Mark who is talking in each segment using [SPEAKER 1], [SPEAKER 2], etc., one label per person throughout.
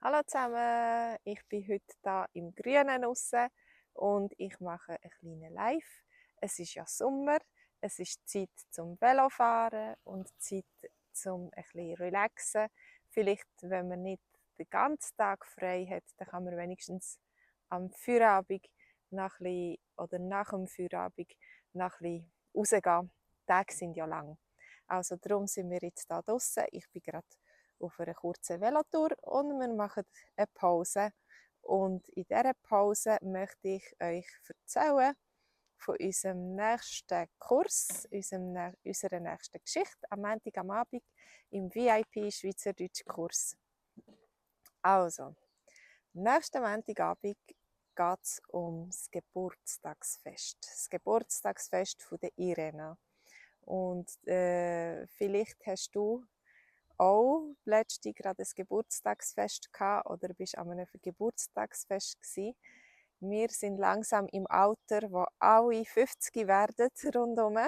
[SPEAKER 1] Hallo zusammen, ich bin heute hier im Grünen raus und ich mache einen kleinen Live. Es ist ja Sommer, es ist Zeit zum Velofahren und Zeit zum ein bisschen relaxen. Vielleicht, wenn man nicht den ganzen Tag frei hat, dann kann man wenigstens am Feierabend nach oder nach dem Feierabend noch ein bisschen rausgehen. Die Tage sind ja lang. Also darum sind wir jetzt hier draußen. Ich bin gerade auf einer kurzen Velotour und wir machen eine Pause. Und in dieser Pause möchte ich euch erzählen von unserem nächsten Kurs, unserer nächsten Geschichte am Montag am Abend im VIP Schweizerdeutsch-Kurs. Also, nächsten Montagabend geht es um das Geburtstagsfest. Das Geburtstagsfest von der Irena. Und vielleicht hast du auch letztens gerade ein Geburtstagsfest gehabt oder bist an einem Geburtstagsfest gewesen. Wir sind langsam im Alter, wo alle 50 werden rundherum.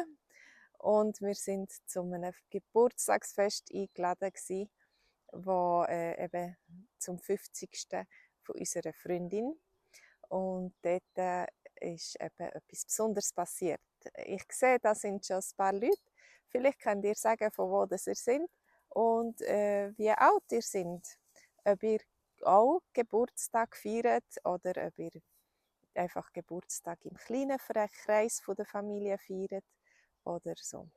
[SPEAKER 1] Und wir sind zu einem Geburtstagsfest eingeladen gewesen, wo eben zum 50. von unserer Freundin. Und dort ist eben etwas Besonderes passiert. Ich sehe, da sind schon ein paar Leute. Vielleicht könnt ihr sagen, von wo das ihr seid und wie alt ihr seid. Ob ihr auch Geburtstag feiert oder ob ihr einfach Geburtstag im kleinen Kreis von der Familie feiert oder so.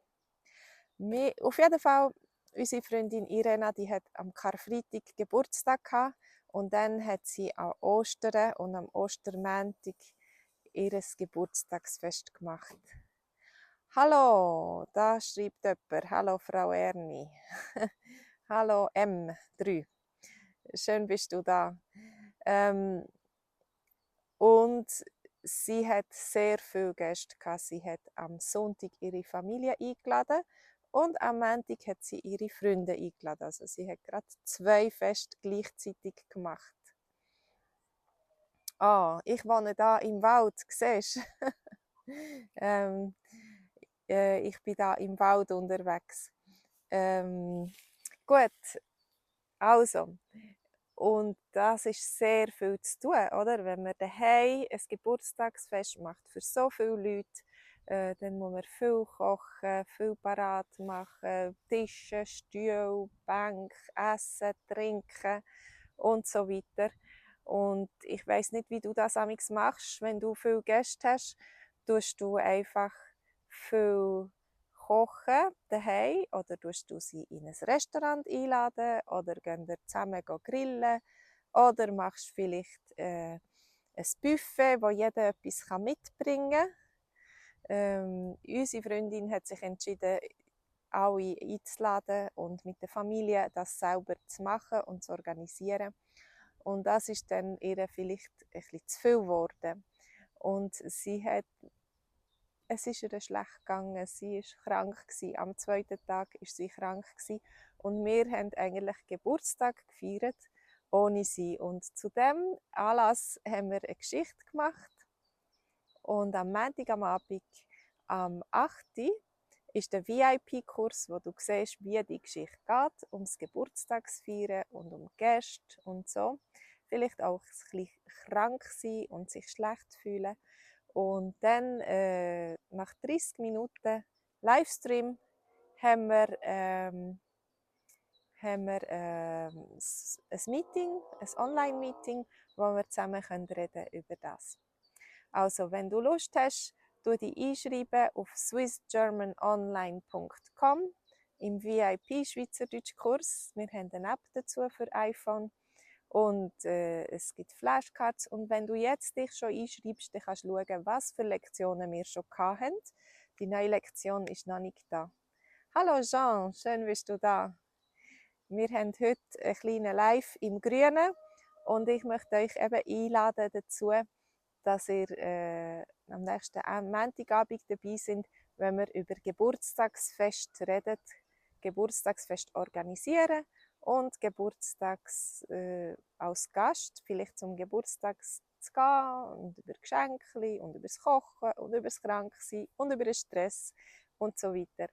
[SPEAKER 1] Auf jeden Fall, unsere Freundin Irena, die hat am Karfreitag Geburtstag gehabt und dann hat sie an Ostern und am Ostermontag ihr Geburtstagsfest gemacht. Hallo, da schreibt jemand. Hallo Frau Erni. Hallo M3. Schön bist du da. Und sie hat sehr viele Gäste gehabt. Sie hat am Sonntag ihre Familie eingeladen und am Montag hat sie ihre Freunde eingeladen. Also sie hat gerade 2 Feste gleichzeitig gemacht. Ah, ich wohne da im Wald, siehst du? ähm, ich bin da im Wald unterwegs. Gut, also. Und das ist sehr viel zu tun, oder? Wenn man daheim ein Geburtstagsfest macht für so viele Leute, dann muss man viel kochen, viel parat machen, Tische, Stühle, Bänke, Essen, Trinken und so weiter. Und ich weiß nicht, wie du das amigs machst, wenn du viele Gäste hast, tust du einfach viel kochen daheim oder tust du sie in ein Restaurant einladen oder gehen ihr zusammen grillen oder machst vielleicht ein Buffet, wo jeder etwas mitbringen kann. Unsere Freundin hat sich entschieden, alle einzuladen und mit der Familie das selber zu machen und zu organisieren. Und das ist dann ihr vielleicht ein bisschen zu viel geworden. Und es ist ihr schlecht gegangen, sie war krank gewesen. Am 2. Tag war sie krank gewesen. Und wir haben eigentlich Geburtstag gefeiert ohne sie. Und zu diesem Anlass haben wir eine Geschichte gemacht. Und am Montag am Abend, am 8. ist der VIP-Kurs, wo du siehst, wie die Geschichte geht, ums Geburtstagsfeiern und um Gäste und so. Vielleicht auch ein bisschen krank sein und sich schlecht fühlen. Und dann nach 30 Minuten Livestream haben wir, ein Meeting, ein Online-Meeting, wo wir zusammen reden können über das. Also, wenn du Lust hast, tu dich einschreiben auf swissgermanonline.com im VIP Schweizerdeutsch-Kurs. Wir haben eine App dazu für iPhone und es gibt Flashcards. Und wenn du jetzt dich schon einschreibst, dann kannst du schauen, was für Lektionen wir schon hatten. Die neue Lektion ist noch nicht da. Hallo Jean, schön bist du da. Wir haben heute einen kleinen Live im Grünen und ich möchte euch eben einladen dazu, dass ihr am nächsten Montagabend dabei seid, wenn wir über Geburtstagsfest reden, Geburtstagsfest organisieren und Geburtstags als Gast vielleicht zum Geburtstag zu gehen und über Geschenke und über das Kochen und über das Kranksein und über den Stress und so weiter.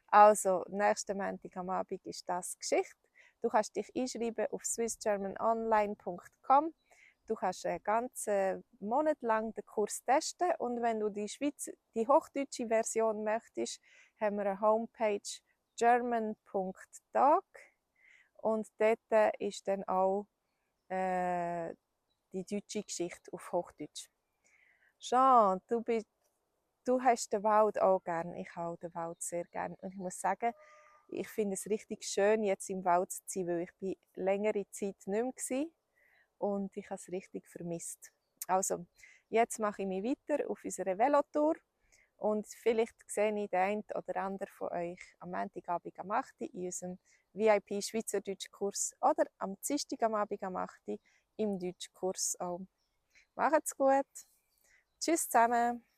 [SPEAKER 1] Also, nächsten Montag am Abend ist das Geschichte. Du kannst dich einschreiben auf swissgermanonline.com. Du kannst einen ganzen Monat lang den Kurs testen und wenn du die hochdeutsche Version möchtest, haben wir eine Homepage german.tag und dort ist dann auch die deutsche Geschichte auf Hochdeutsch. Jean, du hast den Wald auch gern. Ich habe den Wald sehr gern. Und ich muss sagen, ich finde es richtig schön, jetzt im Wald zu sein, weil ich längere Zeit nicht mehr war und ich habe es richtig vermisst. Also, jetzt mache ich mich weiter auf unserer Velotour und vielleicht sehe ich den einen oder anderen von euch am Montagabend am 8. Uhr in unserem VIP Schweizerdeutsch-Kurs oder am Dienstag am Abend am 8. Uhr im Deutschkurs auch. Macht's gut! Tschüss zusammen!